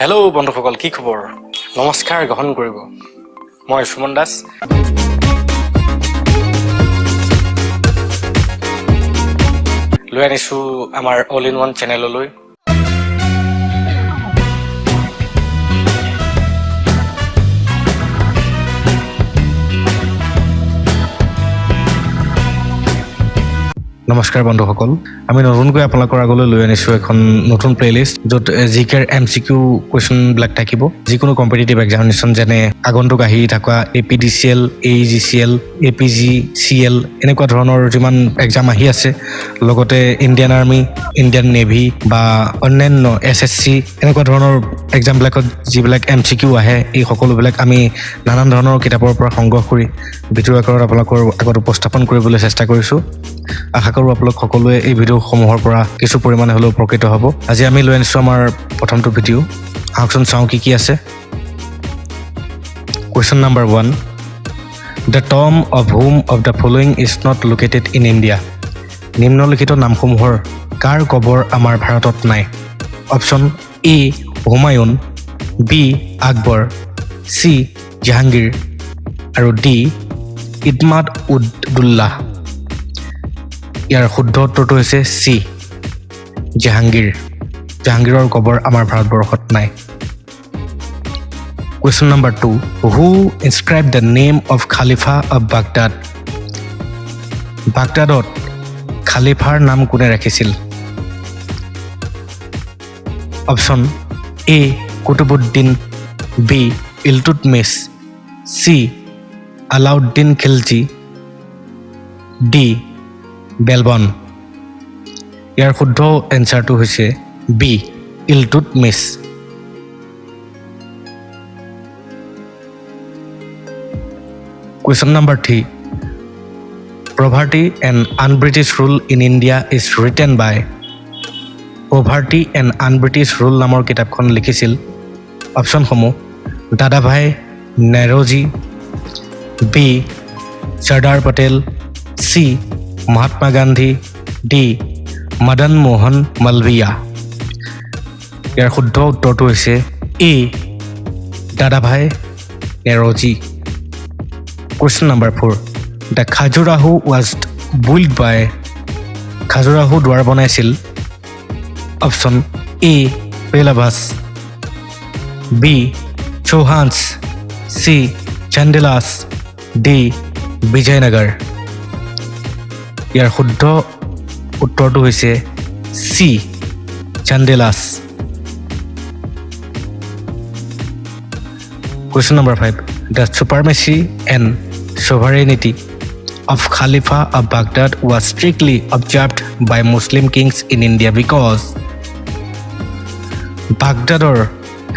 Hello' বন্ধুসকল, কি খবৰ? নমস্কাৰ গ্ৰহণ কৰিব। মই সুমন দাস। লৈ আনিছোঁ আমাৰ অল ইন ওৱান চেনেললৈ। নমস্কাৰ বন্ধুসকল, আমি নতুনকৈ আপোনালোকৰ আগলৈ লৈ আনিছোঁ এখন নতুন প্লে'লিষ্ট, য'ত জি কেৰ এম চি কিউ কুৱেশ্যনবিলাক থাকিব। যিকোনো কম্পিটিটিভ এক্সামিনেশ্যন, যেনে আগন্তুক আহি থকা A P D C L, A G C L, A P G C L, এনেকুৱা ধৰণৰ যিমান এক্সাম আহি আছে, লগতে ইণ্ডিয়ান আৰ্মি, ইণ্ডিয়ান নেভি বা অন্যান্য এছ এছ চি, এনেকুৱা ধৰণৰ এক্সামবিলাকত যিবিলাক এম চি কিউ আহে, এই সকলোবিলাক আমি নানান ধৰণৰ কিতাপৰ পৰা সংগ্ৰহ কৰি ভিডিঅ' আকাৰত আপোনালোকৰ আগত উপস্থাপন কৰিবলৈ চেষ্টা কৰিছোঁ। আশা কৰোঁ আপোনালোক সকলোৱে এই ভিডিঅ'সমূহৰ পৰা কিছু পৰিমাণে হ'লেও উপকৃত হ'ব। আজি আমি লৈ আনিছোঁ আমাৰ প্ৰথমটো ভিডিঅ'। আহকচোন চাওঁ কি কি আছে। Question number 1, the tomb of whom of the following is not located in India? নিম্নলিখিত নামসমূহৰ কাৰ কবৰ আমাৰ ভাৰতত নাই? Option A Humayun, B Akbar, C Jahangir আৰু ডি ইতমাদ উদ্দুল্লাহ। ইয়াৰ শুদ্ধ উত্তৰটো হৈছে চি জাহাংগীৰ। জাহাংগীৰৰ কবৰ আমাৰ ভাৰতবৰ্ষত নাই। Question number 2, who inscribe the name of Khalifa of Baghdad? বাগদাদত খালিফাৰ নাম কোনে ৰাখিছিল? Option A Qutbuddin, B Iltutmish, C Alauddin Khilji, D Balban. ইয়াৰ শুদ্ধ এনচাৰটো হৈছে B Iltutmish. Question number 3, Poverty and Un-British Rule in India is written by? Poverty and Un-British Rule নামৰ কিতাপখন লিখিছিল? অপশ্যনসমূহ Dadabhai Naoroji, B Sardar Patel, C Mahatma Gandhi, D Madan Mohan Malaviya. ইয়াৰ শুদ্ধ উত্তৰটো হৈছে এ দাদাভাই নেৰজী। Question number 4, the Khajuraho was built by? Khajuraho দুৱাৰ বনাইছিল? Option A Pallavas, B Chauhans, C Chandelas, D Vijayanagar. ইয়াৰ শুদ্ধ উত্তৰটো হৈছে C চান্দেলাছ। Question number 5, the supremacy and sovereignty of Khalifa of Baghdad was strictly observed by Muslim kings in India because? বাগদাদৰ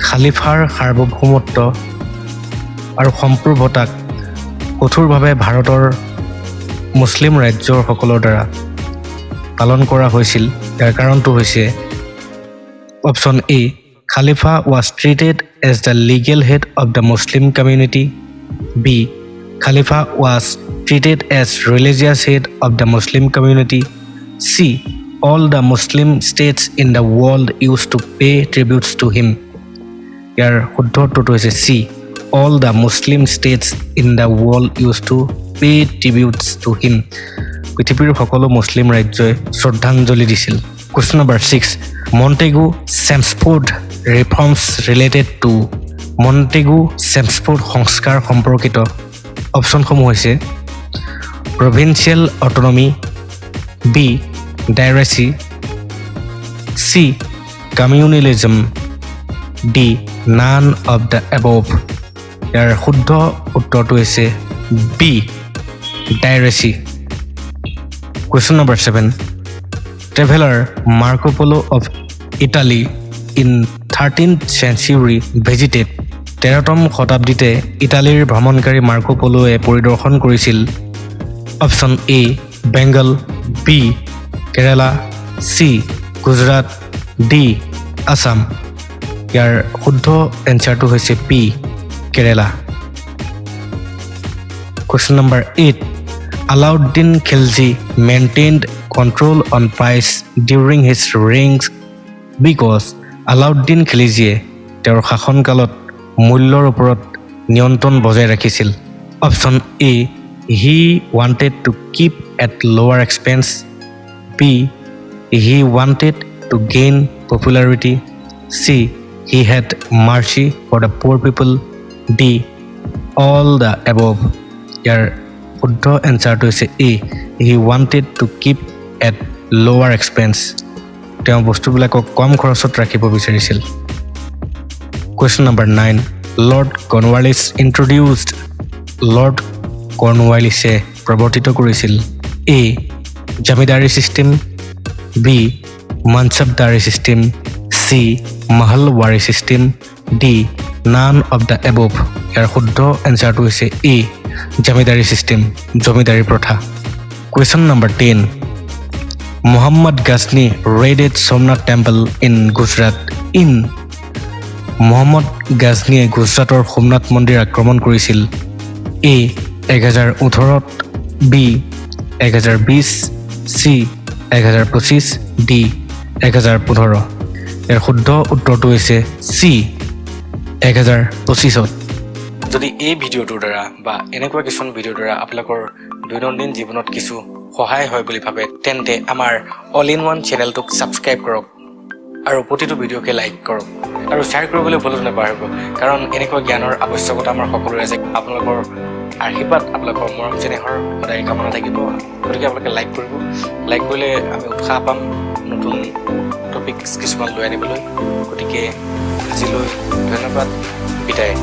খালিফাৰ সাৰ্বভৌমত্ব আৰু সম্প্ৰভুতাক কঠোৰভাৱে ভাৰতৰ মুছলিম ৰাজ্যসকলৰ দ্বাৰা পালন কৰা হৈছিল। ইয়াৰ কাৰণটো হৈছে option A Khalifa was treated as the legal head of the Muslim community, B Khalifa was treated as religious head of the Muslim community, C all the Muslim states in the world used to pay tributes to him. ইয়াৰ শুদ্ধ উত্তৰটো হৈছে C all the Muslim states in the world used to pay tributes to him. পৃথিৱীৰ সকলো মুছলিম ৰাজ্যই শ্ৰদ্ধাঞ্জলি দিছিল। Question number 6, Montagu Chelmsford reforms related to? Montagu Chelmsford সংস্কাৰ সম্পৰ্কিত অপশ্যনসমূহ হৈছে provincial autonomy, B dyarchy, C communalism, D none of the above. ইয়াৰ শুদ্ধ উত্তৰটো হৈছে B dyarchy. Question number 7, traveller Marco Polo of Italy in 13th century visited? 13তম শতাব্দীতে ইটালীৰ ভ্ৰমণকাৰী Marco পলোৱে পৰিদৰ্শন কৰিছিল? Option A Bengal, B Kerala, C Gujarat, D Assam. ইয়াৰ শুদ্ধ এনচাৰটো হৈছে B Kerala. Question number 8, Alauddin Khilji maintained control on price during his reigns because? Alauddin খিলজীয়ে তেওঁৰ শাসনকালত মূল্যৰ ওপৰত নিয়ন্ত্ৰণ বজাই ৰাখিছিল? Option A, he wanted to keep at lower expense. B, he wanted to gain popularity. C, he had mercy for the poor people. D, all the above. ইয়াৰ শুদ্ধ এনচাৰটো হৈছে A, he wanted to keep at lower expense. তেওঁ বস্তুবিলাকক কম খৰচত ৰাখিব বিচাৰিছিল। Question number 9, Lord Cornwallis introduced. Lord কৰ্ণৱালিছে প্ৰৱৰ্তিত কৰিছিল A, Zamindari system, B, Mansabdari system, C, Mahalwari system, D, none of the above. ইয়াৰ শুদ্ধ এনচাৰটো হৈছে এ, জমিদাৰী system, জমিদাৰী প্ৰথা। Question number 10, Muhammad Ghazni raided Somnath temple in Gujarat in. Mohammad গাজনীয়ে গুজৰাটৰ সোমনাথ মন্দিৰ আক্ৰমণ কৰিছিল এ, 1018ত, B, 1020, C, 1025, D, 1015। ইয়াৰ শুদ্ধ উত্তৰটো হৈছে চি, 1025ত। যদি এই ভিডিঅ'টোৰ দ্বাৰা বা এনেকুৱা কিছুমান ভিডিঅ'ৰ দ্বাৰা আপোনালোকৰ দৈনন্দিন জীৱনত কিছু সহায় হয় বুলি ভাবে, তেন্তে আমাৰ অল ইন ওৱান চেনেলটোক ছাবস্ক্ৰাইব কৰক আৰু প্ৰতিটো ভিডিঅ'কে লাইক কৰক আৰু শ্বেয়াৰ কৰিবলৈ ভুলতো নাপাহৰিব, কাৰণ এনেকুৱা জ্ঞানৰ আৱশ্যকতা আমাৰ সকলোৰে আছে। আপোনালোকৰ আশীৰ্বাদ, আপোনালোকৰ মৰম চেনেহৰ সদায় কামনা থাকিব। গতিকে আপোনালোকে লাইক কৰিব। লাইক কৰিলে আমি উৎসাহ পাম নতুন টপিকছ কিছুমান লৈ আনিবলৈ। গতিকে আজিলৈ ধন্যবাদ, বিদায়।